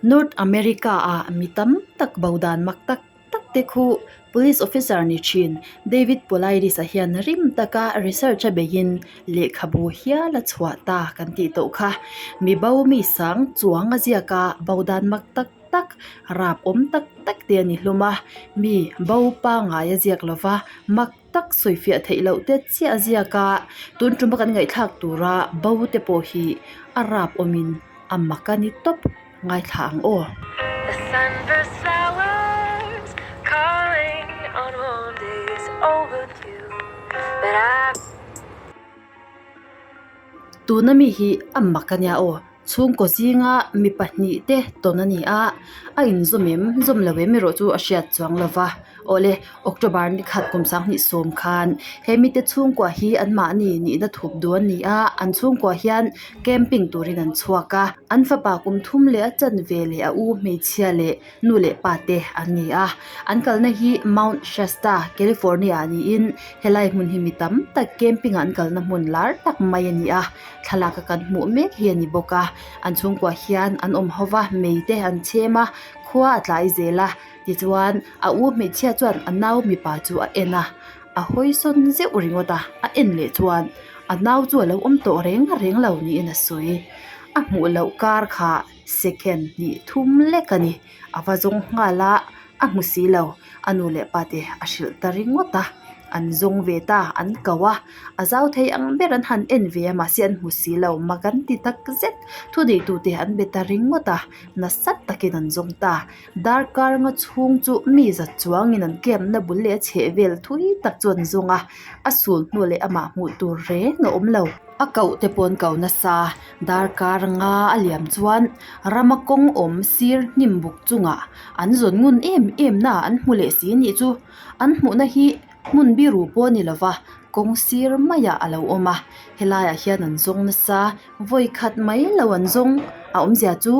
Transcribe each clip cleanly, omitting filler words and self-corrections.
North America ah mi tam tak bo dan mak tak tak te khu Police officer ni thin David Paulides a hian rim taka research a beihin lehkhabu hial a chhuah ta kan tih tawh kha. Mi bo mi sang chuang a ziak a bo dan mak tak tak rap awm tak tak te a ni hlawm a mi bo pangai a ziak lova mak tak sawifiah theih loh te chiah a ziak a tun tuma kan ngaihthlak tura bo te pawh hi a rap awmin a mak a ni tawp ngaithla ang aw. The sunburst flowers calling on warm days overdue But I Tuna mi hi a mak a nia aw. Chhungkaw zinga mi pahnih te tawn a ni a, a inzawm em zawm lo em erawh chu a hriat chuang lo va. Awle October ni khat kum sanghnih sawm khan he mite chhungkua hi anmahni nihna thup duh an ni a, an chhungkua hian camping turin an chhuak a, an fapa kum thum leh a chanve leh a u hmeichhia leh nu leh pa te an ni a, an kalna hi Mount Shasta, California ah niin helai hmun hi mi tam tak camping ah an kalna hmun lar tak mai a ni a. Thlalak a kan hmuh mek hi a ni bawk a an chhungkua hian an awm ho va mei te an chhem a khua a tlai zel a tichuan a u hmeichhia chuan a nau mipa chu a en a a hawi sawn zeuh ringawt a a en leh chuan a nau chu a lo awm tawh reng reng lo niin a sawi a hmuh loh kar kha second hnih thum lek a ni a va zawng nghal a a hmu si lo a nu leh pa te a hrilh ta ringawt a an zawng ve ta an ko a a zau thei ang ber an han en ve a mahse an hmu si lo mak an ti tak zet thu nei tu te an be ta ringawt a nasa takin an zawng ta darkar nga chhung chu mi za chuangin an camp na bul leh a chheh vel thui tak chu an zawng a a sul hnu leh amah hmuh tur reng a awm lo. A koh te pawh an ko nasa darkar nga a liam chuan rama kawng awm sir hnim buk chungah an zawn ngun em em na an hmu leh si anih chu an hmuhna hi hmun biru pawh a ni lova kawng sir maiah a lo awm a helaiah hian an zawng nasa vawi khat mai lo an zawng a awmzia chu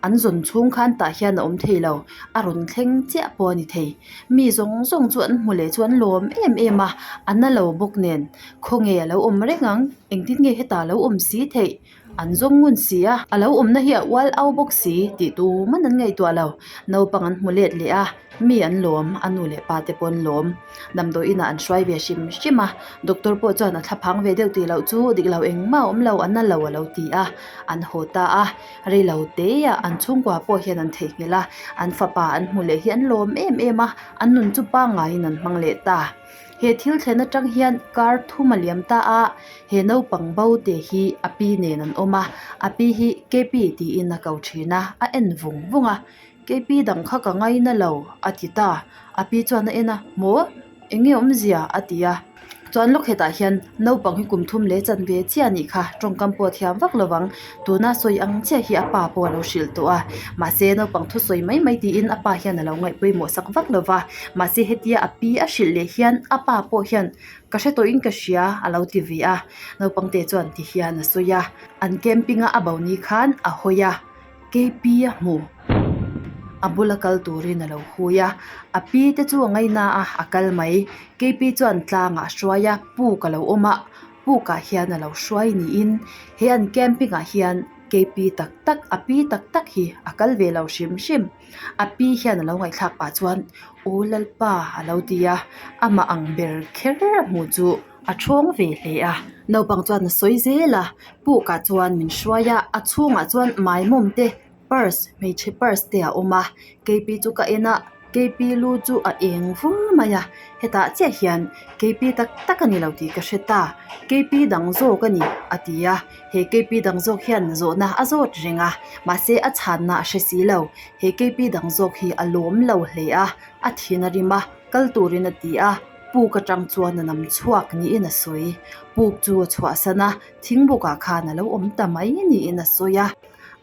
an zawn chhung khan tah hian a awm thei lo a rawn thleng chiah pawh a ni thei mi zawng zawng chu an hmu leh chu an lawm em em a a na lo bawk nen. Khawnge a lo awm reng ang, engtin nge hetah a lo awm si theih? An zawng ngun si a, a lo awmna hi a ual au bawk si tih tuman an ngaihtuah lo. Naupang an hmu let leh a, mi an lawm, a nu leh pa te pawh an lawm. Damdawi inah an hruai ve hrim hrim a, doctor pawh chuan a thlaphang ve deuh tih loh chu dik lo engmah a awm lo, a na lo a lo ti a, an haw ta a. Rei lo teah an chhungkua pawh hian an theihnghilh a, an fapa an hmu leh hi an lawm em em a, an nun chu pangaiin an hmang leh ta. He thil thlen atang hian kar thum a liam ta a, he naupang bo te hi a pi nen an awm a, a pi hi kepi tiin a ko thin a, a en vung vung a, kepi dang kha ka ngaina lo a ti ta, a pi chuan a en a, maw eng nge awmzia a ti a, chuan lawk hetah hian naupang hi kum thum leh chanve chiah a nih kha tawngkam pawh a thiam vak lo vang, tuna sawi ang chiah hi a pa pawh a lo hrilh tawh a, mahse naupang thusawi mai mai tiin a pa hian a lo ngaih pawimawh sak vak lo va. Mahse hetia a pi a hrilh leh hian a pa pawh hian ka hre tawhin ka hria a lo ti ve a, naupang te chuan ti hian a sawi a, an camping a a bo ni khan a hawi a, kp a hmu a bula kal turin a lo hui a, a pi te chu a ngaina a a kal mai, kp chuan tlangah a hruai a, puk a lo awm a, pukah hian a lo hruai niin he an camping ah hian kp tak tak a pi tak tak hi a kal ve lo hrim hrim. A pi hian a lo ngaihthlak pah chuan aw lalpa a lo ti a, amah ang ber kher a hmuh chu a thawng ve hle a. Naupang chuan a sawi zel a, pukah chuan min hruai a, a chhungah chuan maimawm te purse hmeichhe purse te a awm a, keipi chu ka en a keipi lu chu a eng vur mai a, hetah chiah hian keipi tak tak a ni lo tih ka hre ta, keipi dang zawk a ni a ti a. He kp dang zawk hian zawhna a zawt reng a, mahse a chhanna a hre si lo. He kp dang zawk hi a lawm lo hle a, a thin a rim a, kal turin a ti a, puk atang chuan a nam chhuak niin a sawi. Puk chu a chhuahsan a, thingbukah khan a lo awm ta mai niin a sawi a.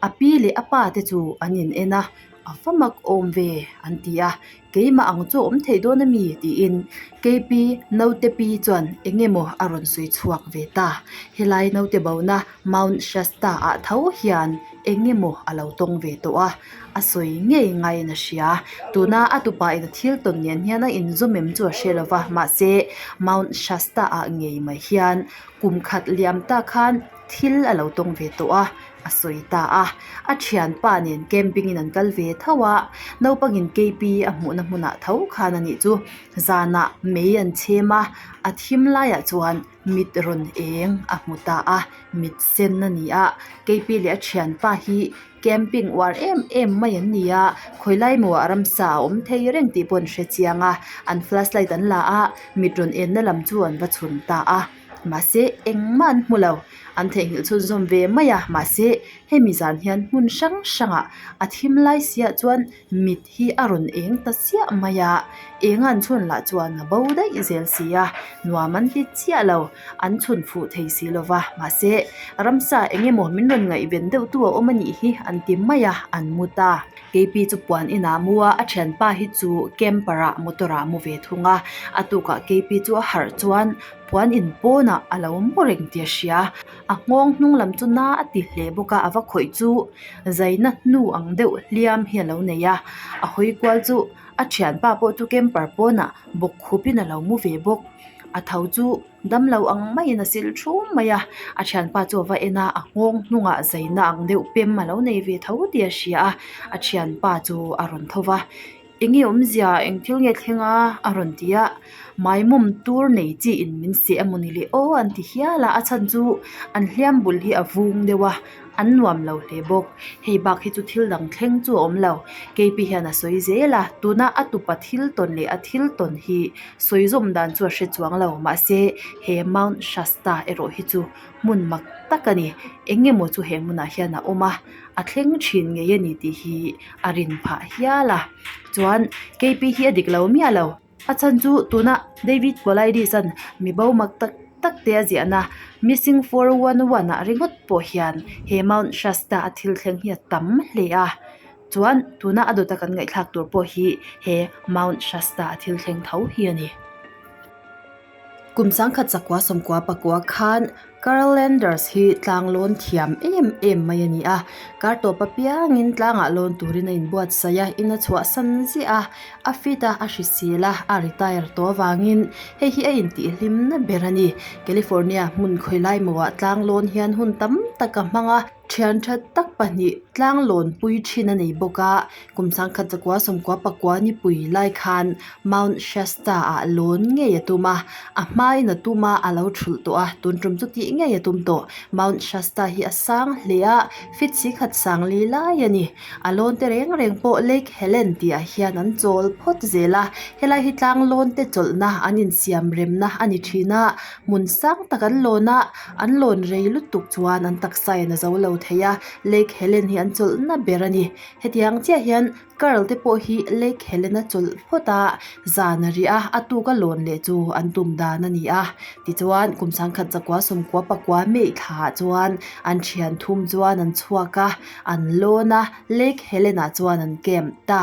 A pi leh a pa te chu an in en a, a va mak awm ve an ti a, keimah ang chu a awm thei dawn a mi tiin kp naute pi chuan eng emaw a rawn sawi chhuak ve ta helai naute bona Mount Shasta ah tho hian eng emaw a lo tawng ve tawh a a sawi ngei ngaiin a hria tuna a tupa in a thil tawn nen hian a inzawm em chu a hre lova mahse Mount Shasta ah ngei mai hian kum khat liam ta khan thil a lo tawng ve tawh a. a sawi ta a. A thianpa nen camping in an kal ve tho a, naupangin kp a hmuhna hmunah tho khan a nih chu. Zanah mei an chhem a, a thim laiah chuan mit rawn eng a hmu ta a, mit sen a ni a, kp leh a thianpa hi camping uar em em mai an ni a, khawi lai maw ah ramsa a awm thei reng tih pawh an hre chiang a, an flashlight an la a, mit rawn enna lam chu an va chhun ta a, mahse engmah an hmu lo, an theihnghilh chhunzawm ve mai a, mahse hemi zan hian hmun hrang hrangah a thim lai siah chuan mit hi a rawn eng ta chiah mai a, eng an chhun lah chuan a bo daih zel si a, nuam an ti chiah lo, an chhun fuh thei si lo va, mahse ramsa eng emaw min rawn ngaihven deuh tu a awm a nih hi an ti mai a, an mu ta. Keipi chu puan inah a mu a, a thianpa hi chu camper ah motor ah a mu ve thung a, a tukah keipi chu a harh chuan puan in pawnah a lo mu reng tih a hria, a nghawng hnung lam chu na a ti hle bawk a, a va khawih chu zaina hnu ang deuh hliam hi a lo nei a, a hawi kual chu a thianpa pawh chu camper pawnah bawk khupin a lo mu ve bawk, a tho chu damlo ang maiin a sil thum mai a, a thianpa chu a va en a, a nghawng hnungah zaina ang deuh pem a lo nei ve tho tih a hria a, a thianpa chu a rawn tho va. Enge awmzia eng thil nge thleng a a rawn ti a maimawm tur nei chi in min seh a mawni le aw an ti hial a a chhan chu an hliam bul hi a vung deuh a an nuam lo hle bawk hei bak hi chu thil dang thleng chu a awm lo keipi hian a sawi zel a tuna a tupa thil tawn leh a thil tawn hi sawi zawm dan chu a hre chuang lo mahse he mount shasta erawh hi chu hmun mak tak a ni eng emaw chu he hmunah hian a awm a a thleng thin ngei a ni tih hi a rin phah hial a chuan kp hi a dik lo miah lo a chhan chu tuna David Paulides an mi bo mak tak tak te a ziahna missing 411 ah ringawt pawh hian he mount Shasta a thil thleng hi a tam hle a chuan tuna a dawta kan ngaihthlak tur pawh hi he mount Shasta a thil thleng tho hi a ni. Kum sangkhat zakua sawmkua pakua khan Carl Landers hi tlang lawn thiam em em mai a ni a, kar tawp apiangin tlangah lawn turin a inbuatsaih a, in a chhuahsan ziah a, a fit a, a hrisel a, a retire tawh avangin hei hi a intihhlimna ber a ni. California hmun khawi lai mawhah tlang lawn hian hun tam tak a hmang a, thian tha tak pahnih tlang lawnpui thin a nei bawk a, kum sangkhat zakua sawmkua pakua nipui lai khan Mount Shasta ah lawn ngei a tum a, a hmain a tum a, a lo thulh tawh a, tun tum chu tih ngei a tum tawh. Mount Shasta hi a sang hle a, feet si khat sang li lai a ni. A lawn te reng reng pawh Lake Helen tih ah hian an chawl phawt zel a, helai hi tlang lawn te chawlhna an insiam remna a ni thin a, hmun sang tak an lawn a, an lawn rei lutuk chuan an taksa in a zo lo thei a, Lake Helen hi an chawlhna ber a ni. Hetiang chiah hian Carl te pawh hi Lake Helena chawlh phawt a, zan a riah a, a tuk a lawn leh chu an tum dan a ni a. Tichuan, kum sangkhat zakua sawmkua pakua May thlaah chuan an thian thum chuan an chhuak a, an lawn a, Lake Helena chuan an camp ta,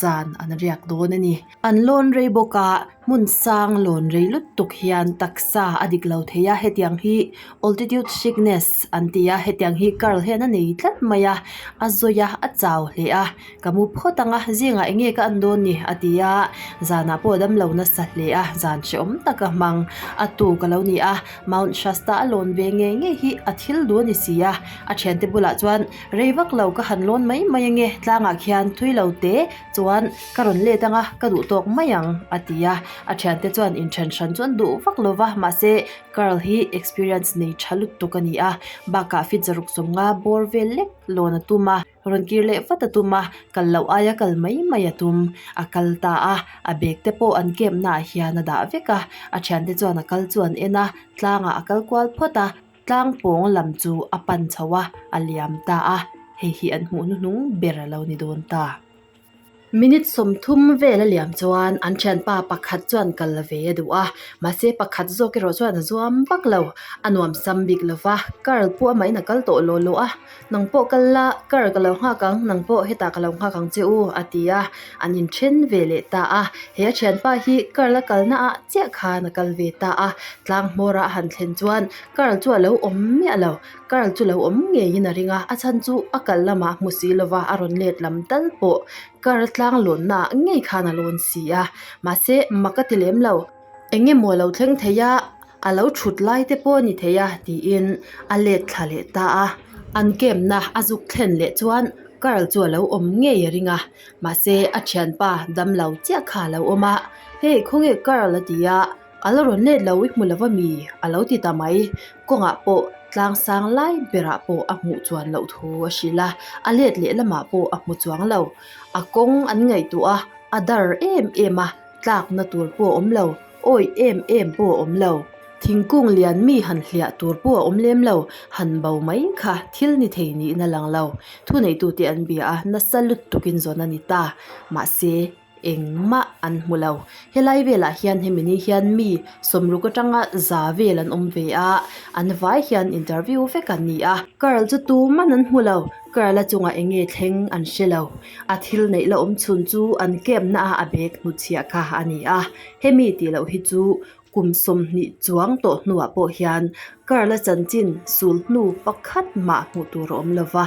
zan an riak dawn a ni. An lawn rei bawk a, hmun sang lawn rei lutuk hian taksa a dik lo thei a, hetiang hi altitude sickness an ti a, hetiang hi Carl hian a nei tlat mai a, a zawi a, a chau hle a, ka mu phawt ang a, zingah eng nge ka en dawn ni a ti a, zanah pawh a damlo nasa hle a, zan hrehawm tak a hmang, a tuk a lo ni a, Mount Shasta a lawn ve ngei ngei hi a thil duh a ni si a, a thiante bulah chuan rei vak lo ka han lawn mai mai ange tlangah khian thui lo te chuan ka rawn let anga ka duh tawk mai ang a ti a, a thiante chuan inthen hran chu an duh vak lo va, mahse Carl hi experience nei tha lutuk a ni a, bakah feet zaruk sawmnga bawr vel lek lawn a tum a, rawn kir leh vat a tum a, kal loh aia kal mai mai a tum, a kal ta a, a bag te pawh an camp naah hian a dah vek a, a thiante chuan a kal chu an en a, tlangah a kal kual phawt a. Tlang pawng lam chu a pan chho a, a liam ta a, hei hi an hmuh hnuhnung ber a lo ni dawn ta. Minute 30 vel a liam chuan an thianpa pakhat chuan kal ve a duh a, mahse pakhat zawk erawh chuan a zuam vak lo, a nuam sam bik lo va, Carl pawh amahin a kal tawh lawh lawh a, nang pawh kal la, Carl ka lo nghak ang, nang pawh hetah ka lo nghak ang che u a ti a, an inthen ve leh ta a, he a thianpa hi Carl a kalna ah chiah khan a kal ve ta a, tlang hmawr ah a han thlen chuan Carl chu a lo awm miah lo, Carl chu lo awm ngeiin a ring a, a chhan chu a kal lamah hmu si lova a rawn let lam tal pawh Carl tlang lawnna ah ngei khan a lawn si a, mahse mak a ti lem lo. Eng emaw a lo thleng thei a, a lo thut lai te pawh a ni thei a tiin a let thla leh ta a. An camp na a zuk thlen leh chuan Carl chu a lo awm ngei a ring a, mahse a thianpa damlo chiah kha a lo awm a, Hey khawnge Carl a ti a, a la rawn let lo i hmu lo ami? a lo ti ta mai. Kawngah pawh tlang sang lai berah pawh a hmuh chuan loh thu a hrilh a, a let leh lamah pawh a hmu chuang lo. A kawng an ngaihtuah a, a dar em em a, tlakna tur pawh a awm lo, awih em em pawh a awm lo. Thingkung lian mi han hliah tur pawh a awm lem lo, han bo mai kha thil ni thei niin a lang lo. Thuneitute an bia a, nasa lutukin zawn a ni ta. Mahse, engmah an hmu lo. Helai velah hian hemi ni hian mi sawmruk atanga za vel an awm ve a, an vai hian interview vek an ni a. Carl chu tuman an hmu lo, Carl-a chungah eng nge thleng an hre lo. A thil neih la awm chhun chu an camp na a a bag hnutchhiah kha a ni a, hemi tih loh hi chu Kum 20 chuang tawh hnuah pawh hian Carl-a chanchin sul hnu pakhat mah hmuh tur a awm lo va,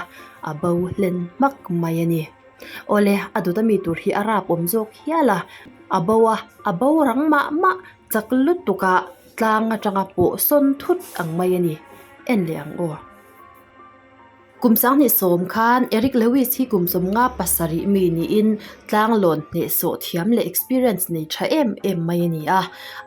a bo hlen hmak mai a ni. Awle, a dawt ami tur hi a rap awm zawk hial a, a bo a, a bo rang mah mah chak lutuk a tlang atanga pawh sawn thut ang mai a ni. En leh ang aw. Kum 2010 khan Eric Lewis hi kum 57 mi niin tlanglawn hnehsawh thiam leh experience nei tha em em mai a ni a.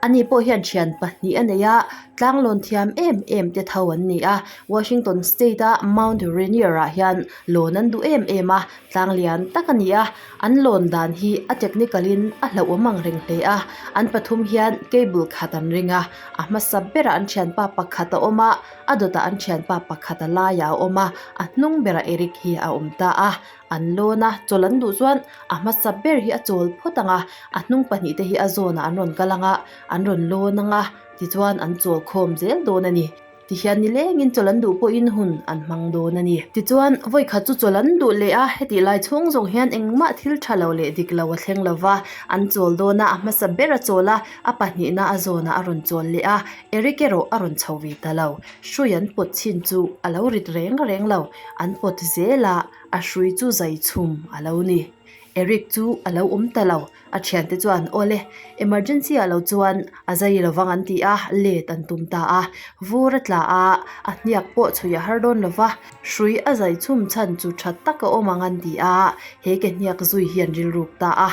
Ani pawh hian thian pahnih a nei a, tlanglawn thiam em em te tho an ni a. Washington State a Mount Rainier ah hian lawn an duh em em a, tlang lian tak a ni a. An lawn dan hi a technical in a hlauhawm ang reng hle a. An pathum hian cable khat an ring a, a hmasa berah an thianpa pakhat a awm a. A dawtah an thianpa pakhat a laiah a awm a, a hnung berah Eric hi a awm ta a. An lawn a, chawl an duh chuan a hmasa ber hi a chawl phawt ang a, a hnung pahnih te hi a zawnah an rawn kal ang a, an rawn lawn ang a, tichuan an chawl khawm zel dawn a ni. Tihian nilengin chawl an duh pawhin hun an hmang dawn a ni. Tichuan, vawikhat chu chawl an duh leh a, hetih lai chhung zawng hian engmah thil tha lo leh dik lo a thleng lo va, an chawl dawn a, a hmasa ber a chawl a, a pahnihna a zawnah a rawn chawl leh a, Eric erawh a rawn chho ve ta lo. Hrui an pawt chin chu a lo rit reng reng lo, an pawt zel a, a hrui chu zai chhum a lo ni. Eric chu a lo awm ta lo, a thiante chuan Awle, emergency ah lo chuan a zai lo vang an ti a, let an tum ta a. Vur a tla a, a hniak pawh chhui a har dawn lo va, hrui a zai chhum chhan chu tha tak a awm ang an ti a, he ke hniak zui hi an rilruk ta a.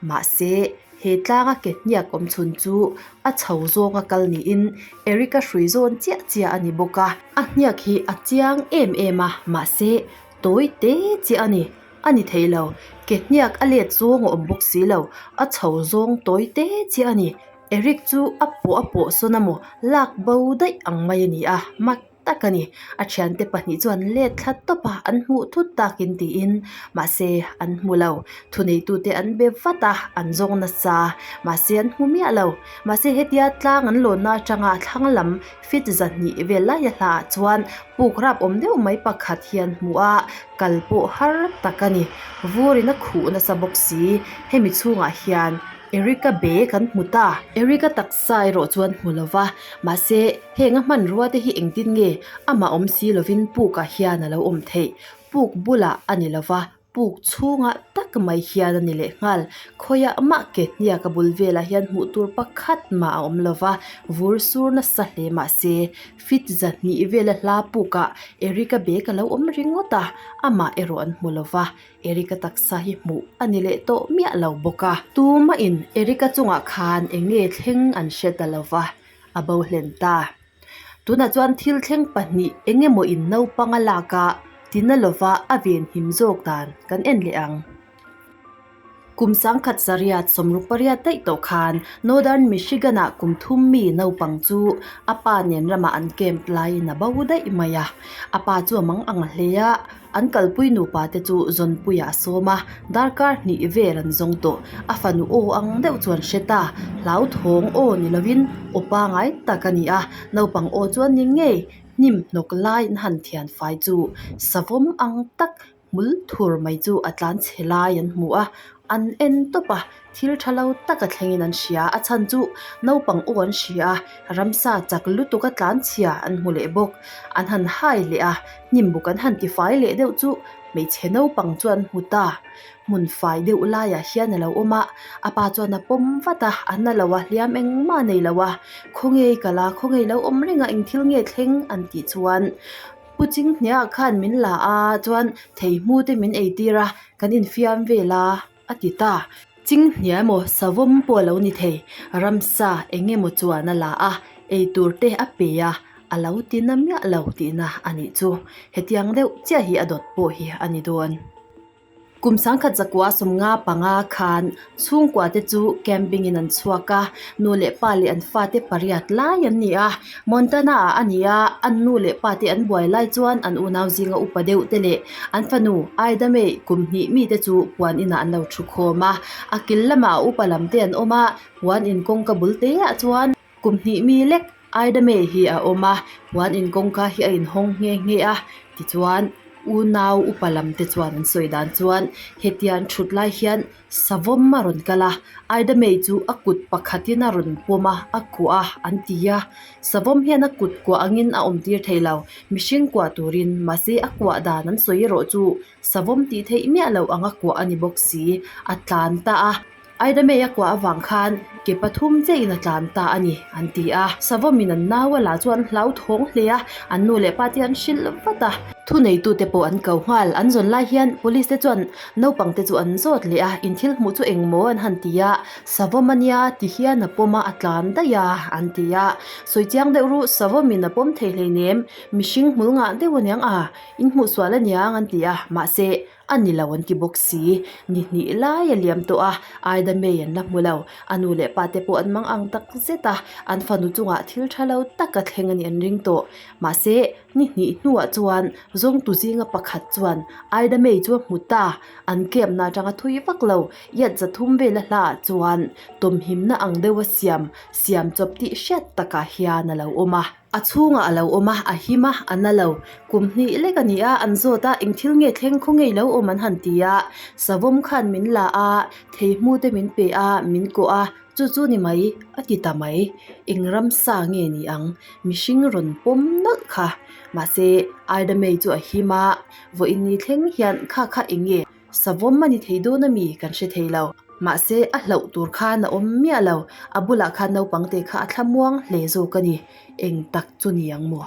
Mahse, He tlanga ke hniak awm chhun chu a chho zawnga kal niin Eric-a hrui zawn chiah chiah a ni bawk a. A hniak hi a chiang em em a, mahse tawi te chiah a ni. A ni thei lo, ke hniak a let zawng a awm bawk si lo, a chho zawng tawi te chiah a ni. Eric chu a pawh a pawh sawn a maw, lak bo daih ang mai a ni a, mak tak a ni. A thiante pahnih chuan let thla tawp a, an hmuh thut takin tiin mahse an hmu lo. Thuneitute an be vat a, an zawng nasa mahse an hmu miah lo. Mahse hetia tlang an lawnna atanga a thlang lam feet 200 vel laia hlaah chuan puk rap awm deuh mai pakhat hi an hmu a, kal pawh har tak a ni. Vurin a khuh nasa bawk si. Hemi chhungah hian Eric-a bag an hmu ta. Eric-a taksa erawh chuan hmu lo va, mahse Heng a hmanrua te hi engtin nge amah awm si lovin pukah hian a lo awm theih? Puk bulah a ni lova, puk chhungah tak mai hian a ni lehnghal. Khawiah mah ke hniak a bul velah hian hmuh tur pakhat mah a awm lova, vur sur nasa hle mahse feet 200 vela hla pukah Eric-a bag a lo awm ringawt a, amah erawh an hmu lova. Eric-a taksa hi hmuh a ni leh tawh miah lo bawk a. Tumahin Eric-a chungah khan eng nge thleng an hre ta lova. a bo hlen ta. Tunah chuan thil thleng pahnih eng emaw in naupang a lak a, tina lova a venhim zawk dan kan en leh ang. Kum 1968 daih tawh khan Northern Michigan-ah kum thum mi naupang chu a pa nen ramah an camp laiin a bo daih mai a. A pa chu a mang ang hle a. An kalpui nupa te chu zawnpuiah a sawm a, darkar hnih vel an zawng tawh. A fanu aw ang deuh chuan hre ta, hlauthawng aw ni lovin aw pangai tak a ni a, naupang aw chuan ni ngei hnim hnawk lai an han thian fai chu savawm ang tak hmul thur mai chu a tlan chhe lai an hmu a, an en tawp a. Thil tha lo tak a thlengin an hria, a chhan chu naupang aw an hria a, ramsa chak lutuk a tlan chhia an hmu leh bawk. An han hai leh a, hnim buk an han tifai leh deuh chu hmeichhe naupang chu an hmu ta. Hmun fai deuh laiah hian a lo awm a, a pa chuan a pawm vat a, a na lo a, hliam engmah a nei lo a, khawnge i kal a, khawnge i lo awm reng a, eng thil nge thleng an tih chuan. Pu Chinghnia khan min la a, chuan theihmu te min eitir a, kan infiam vel a, a ti ta. Chinghnia emaw savawm pawh a lo ni thei, ramsa eng emaw chuan a la a, eitur te a pe a, a lo ti na miah lo tihna a nih chu. Hetiang deuh chiah hi a dawt pawh hi a ni dawn. Kum sangkhat zakua sawmnga panga khan chhungkua te chu camping in an chhuak a, nu leh pa leh an fate pariat lai an ni a, Montana ah a ni a, an nu leh pa te an buai lai chuan an unau zinga upa deuh te leh an fanu Aida May kum hnih mi te chu puan inah an lo thu khawm a, a kil lamah a upa lam te an awm a, puan in kawngka bul te ah chuan Kum hnih mi lek Aida May hi a awm a, puan in kawngka hi a inhawng nghe nghe a, tichuan unau upa lam te chuan an sawi dan chuan hetiang thut lai hian savawm a rawn kal a, Aida May chu a kut pakhatin a rawn pawm a, a kuah a an ti a, savawm hian a kut kuah angin a awm tir thei lo, mihring kuah turin mahse a kuah dan an sawi erawh chu savawm tih theih miah loh anga kuah a ni bawk si, a tlan ta a. Aidamei a kuah avang khan ke pathum chiahin a tlan ta a ni, an ti a. Savawmin an nau a la chu an hlauthawng hle a, an nu leh pa te an hrilh vat a. Thuneitute pawh an ko nghal. An zawn lai hian police te chuan naupang te chu an zawt leh a, in thil hmuh chu eng maw an han ti a, Savawm a nia ti hian a pawm a, a tlan daih a, an ti a. Sawi chiang deuh ru, Savawmin a pawm thei hleinem, mihring hmul ngah deuh aniang a, in hmuh sual aniang an ti a, mahse, A ni lo an ti bawk si. Ni hnih lai a liam tawh a, Aida May an la hmu lo. A nu leh pa te pawh an mang ang tak zet a, an fanu chungah thil tha lo tak a thleng a nih an ring tawh. Mahse, ni hnih hnuah chuan zawngtu zinga pakhat chuan Aida May chu a hmu ta. An camp-na atanga thui vak lo, iat zathum vela hlaah chuan tawmhimna ang deuha siam siam chawp tih hriat takah hian a lo awm a. A chhungah a lo awm a, a him a, a na lo. Kum hnih lek a ni a, an zawt a, eng thil nge thleng khaw ngei lo awm an han ti a. Savawm khan min la a, theihmu te min pe a, min kawh a, chu chu ni mai, a ti ta mai. Eng ramsa nge ni ang, mihring rawn pawm nawlh kha. Mahse, Aida May chu a him a, vawiin ni thleng hian kha kha eng nge? Savawm a ni thei dawn a mi kan hre thei lo. Mahse, a hlauh tur khan a awm miah lo. A bulah khan naupang te kha a thlamuang hle zawk a ni. Eng tak chu ni ang maw?